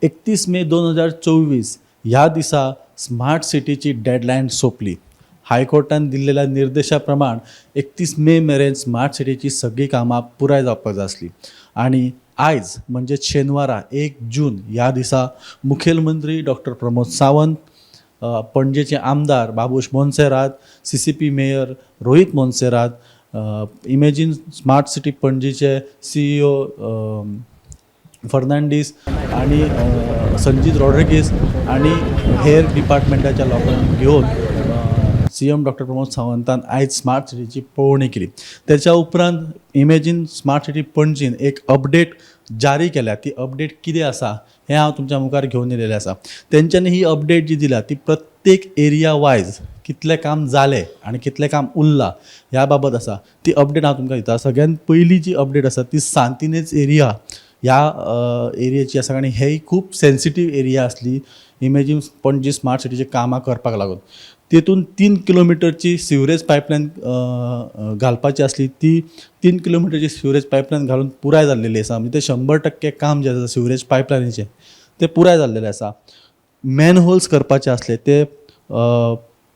31 मे 2024 ह्या दिसा smart सिटीची deadline सोंपली. हायकोर्टान दिल्लेल्या निर्देशा प्रमाण 31 मे मेरेन स्मार्ट सिटीची सगळीं कामां पुराय जावपाक जाय आसली आनी आयज म्हणजे शेनवारा 1 जून ह्या दिसा मुखेलमंत्री डॉक्टर प्रमोद सावंत, पणजेचे आमदार Babush Monserrate, CCP mayor Rohit Monserrate, imagine smart city पणजीचे CEO Fernandes आणि संजीत रॉड्रिगीस आणि हेर डिपार्टमेंटाच्या लोकांक घेवन सीएम डॉक्टर प्रमोद सावंतान आयज स्मार्ट सिटीची पळोवणी केली. त्याच्या उपरांत इमेजीन स्मार्ट सिटी पणजीन एक अपडेट जारी केल्या. ती अपडेट कितें आसा हें हांव तुमच्या मुखार घेवन येयलेलें आसा. तेंच्यांनी ही अपडेट जी दिल्या ती प्रत्येक एरिया वायज कितलें काम जालें आनी कितलें काम उरलां ह्या बाबत आसा. ती अपडेट हांव तुमकां दिता. सगळ्यान पयली जी अपडेट आसा ती सांतिनेज एरिया ह्या एरियाची आसा आनी हेय खूब सेन्सिटीव एरिया आसली इमेजीन पणजी स्मार्ट सिटीची कामां करपाक लागून. तेतून 3 किलोमिटरची सिवरेज पायपलायन घालपाची आसली. ती 3 किलोमिटरची सिवरेज पायपलायन घालून पुराय जाल्लेली आसा. म्हणजे ते 100% काम जें आसा सिवरेज पायपलायनीचें तें पुराय जाल्लेलें आसा. मॅनहोल्स करपाचे आसले ते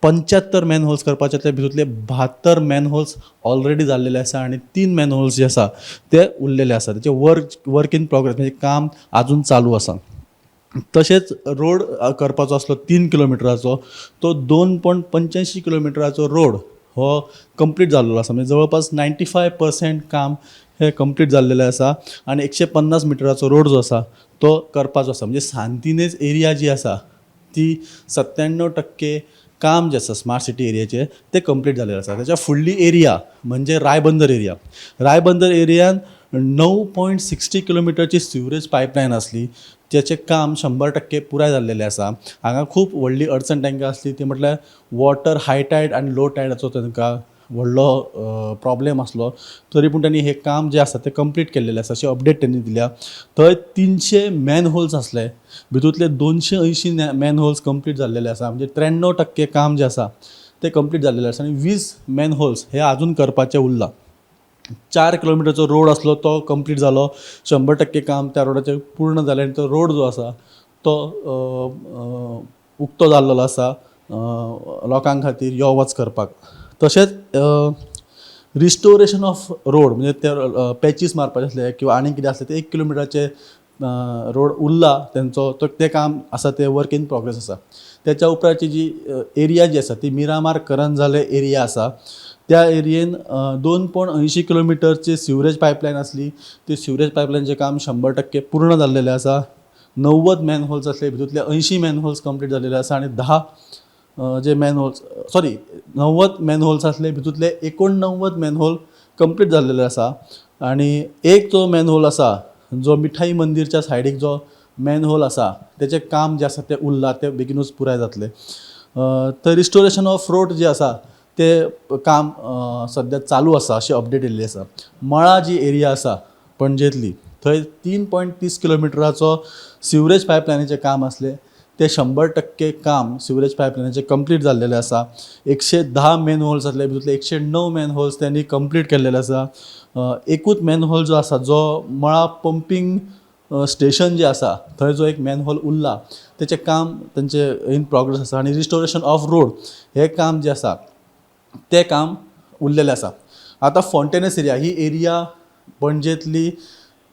75 मॅनहोल्स करपाचे आसले. भितूंतले 72 मॅनहोल्स ऑलरेडी जाल्लेले आसा आनी 3 मॅनहोल्स जे आसा ते उरलेले आसा. तेचे वर्क वर्क इन प्रोग्रेस, म्हणजे काम आजून चालू आसा. तशेंच रोड करपाचो आसलो 3 किलोमिटराचो, तो 2.85 किलोमिटराचो रोड हो कंप्लीट जाल्लो आसा. म्हणजे जवळपास 95% काम हें कंप्लीट जाल्लेलें आसा आनी 150 मिटराचो रोड जो आसा तो करपाचो आसा. म्हणजे सांतिनेज एरिया जी आसा ती 97% काम जें आसा स्मार्ट सिटी एरियाचें तें कंप्लीट जाल्लें आसा. तेच्या फुडली एरिया म्हणजे रायबंदर एरिया. रायबंदर एरियान 9.60 किलोमिटरची सिवरेज पायपलायन आसली, तेचें काम 100% पुराय जाल्लेलें आसा. हांगा खूब व्हडली अडचण तांकां आसली ती म्हटल्यार वॉटर हाय टायड आनी लो टायडाचो तांकां व्हडलो प्रॉब्लेम आसलो. तरी पूण तांणी हें काम जें आसा तें कंप्लीट केल्लेलें आसा अशी अपडेट तेणी दिल्या. थंय 300 मॅनहोल्स आसले. भितूंतले 280 मॅनहोल्स कंप्लीट जाल्लेले आसा. म्हणजे 93% काम जें आसा तें कंप्लीट जाल्लेलें आसा आनी 20 मॅनहोल्स हे आजून करपाचें उरलां. 4 किलोमिटरचो रोड आसलो तो कंप्लीट जालो. 100% काम त्या रोडाचें पूर्ण जालें आनी तो रोड जो आसा तो उक्तो जाल्लो आसा लोकां खातीर यो वच करपाक. तशेंच रिस्टोरेशन ऑफ रोड, म्हणजे ते पॅचीस मारपाचे आसले किंवा आनी कितें आसलें ते 1 किलोमिटराचे रोड उरला तेंचो तो, तें काम आसा तें वर्क इन प्रोग्रेस आसा. तेच्या उपरांतची जी एरिया जी आसा ती मिरामार करंजाले एरिया आसा. त्या एरियेन 2.80 किलोमिटरची सिवरेज पायपलायन आसली. ती सिवरेज पायपलायनचें काम 100% पूर्ण जाल्लेलें आसा. 90 मॅनहोल्स आसले. भितूंतले 80 मॅनहोल्स कंप्लीट जाल्लेले आसा आनी 10 जे मॅनहोल्स, सॉरी, 90 मॅनहोल्स आसले, भितूंतले 89 मॅनहोल कंप्लीट जाल्लेले आसा आनी एक जो मॅनहोल आसा, जो मिठाई मंदिरच्या सायडीक जो मॅनहोल आसा, तेचें काम जें आसा तें उरलां, तें बेगिनूच पुराय जातलें. तर रिस्टोरेशन ऑफ रोड जे आसा तें काम सद्या चालू आसा अशी अपडेट येयल्ली आसा. मळा जी एरिया आसा पणजेंतली, थंय 3.30 किलोमिटराचो सिवरेज पायपलायनीचें काम आसलें. तें 100% काम सिवरेज पायपलायनीचें कंप्लीट जाल्लेलें आसा. 110 मॅनहोल्स आसले. भितूंतले 109 मॅनहोल्स तेणी कंप्लीट केल्लेले आसा. एकूच मॅनहोल जो आसा, जो मळा पंपींग स्टेशन जें आसा थंय जो एक मॅनहोल उरला, तेचें काम तेंचें इन प्रोग्रेस आसा आनी रिस्टोरेशन ऑफ रोड हें काम जें आसा तें काम उरलेलें आसा. आतां फोंटेनस एरिया, ही एरिया पणजेंतली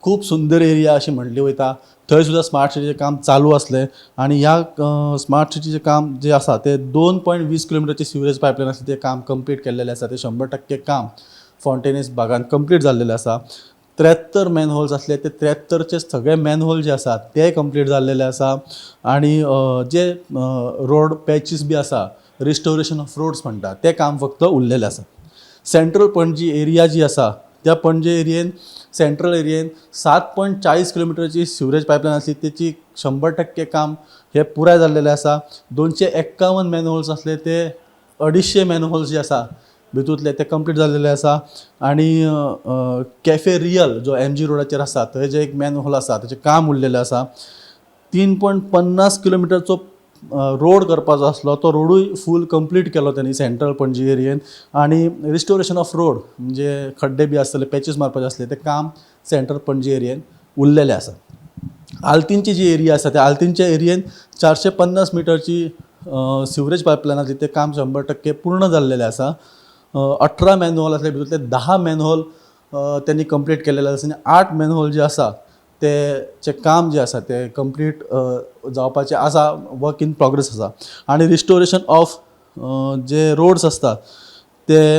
खूब सुंदर एरिया अशी म्हणली वयता. थंय सुद्दां स्मार्ट सिटीचें काम चालू आसलें आनी ह्या स्मार्ट सिटीचें काम जें आसा तें 2.20 किलोमिटरची सिवरेज पायपलायन आसा, तें काम कंप्लीट केल्लेलें आसा. तें 100% काम फोंटेनीस भागान कंप्लीट जाल्लेलें आसा. 73 मॅनहोल्स आसले, ते 73चे सगळे मॅनहोल जे आसा ते कंप्लीट जाल्लेले आसा आनी जे रोड पॅचीस बी आसा, रिस्टोरेशन ऑफ रोड्स म्हणटा, तें काम फक्त उरलेलें आसा. सेंट्रल पणजी एरिया जी आसा, त्या पणजे एरियेन, सेंट्रल एरियेन 7.40 किलोमिटरची सिवरेज पायपलायन आसली. तेची 100% काम हें पुराय जाल्लेलें आसा. 251 मॅनहोल्स आसले, ते 250 मॅनहोल्स जे आसा भितूंतले ते कंप्लीट जाल्लेले आसा आनी कॅफे रियल जो एमजी रोडाचेर आसा थंय जे एक मॅनहोल आसा तेचें काम उरलेलें आसा. 3.50 किलोमिटरचो रोड करपाचो आसलो, तो रोडूय फूल कंप्लीट केलो तेणी सेंट्रल पणजी एरियेन आनी रिस्टोरेशन ऑफ रोड म्हणजे खड्डे बी आसतले, पॅचीस मारपाचे आसले, तें काम सेंट्रल पणजी एरियेन उरलेलें आसा. आल्तीनची जी एरिया आसा, त्या आल्तीनच्या एरियेन 450 मिटरची सिवरेज पायपलायन आसली, तें काम 100% पूर्ण जाल्लेलें आसा. 18 मॅनहोल आसले, भितूंतले 10 मॅनहोल त्यांनी कंप्लीट केलेले आसा आनी 8 मॅनहोल जे आसा तेचें काम जें आसा तें कंप्लीट जावपाचें आसा, वर्क इन प्रोग्रेस आसा. आनी रिस्टोरेशन ऑफ जे रोड्स आसता ते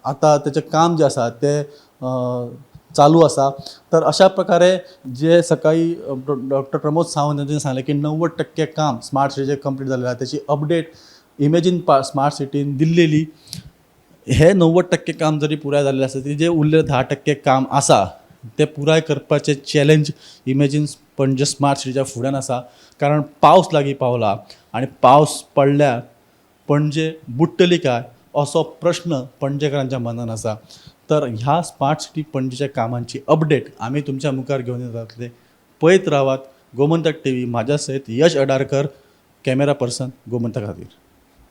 आतां तेचें काम जें आसा तें चालू आसा. तर अशा प्रकारे जे सकाळी डॉक्टर प्रमोद सावंत हांणी सांगलें की 90% काम स्मार्ट सिटीचें कंप्लीट जाल्लें आसा, तेची अपडेट इमेजीन स्मार्ट सिटीन दिल्लेली. हे 90% काम जरी पुराय जाल्लें आसा, ती जे उरलें 10% काम आसा तें पुराय करपाचें चॅलेंज इमेजीन पणजे स्मार्ट सिटीच्या फुड्यान आसा, कारण पावस लागीं पावला आनी पावस पडल्यार पणजे बुडटली काय असो प्रश्न पणजेकारांच्या मनान आसा. तर ह्या स्मार्ट सिटी पणजेच्या कामांची अपडेट आमी तुमच्या मुखार घेवन येतले. पळयत रावात गोमंतक टीव्ही. म्हाज्या सयत यश अडारकर, कॅमेरा पर्सन, गोमंतक खातीर.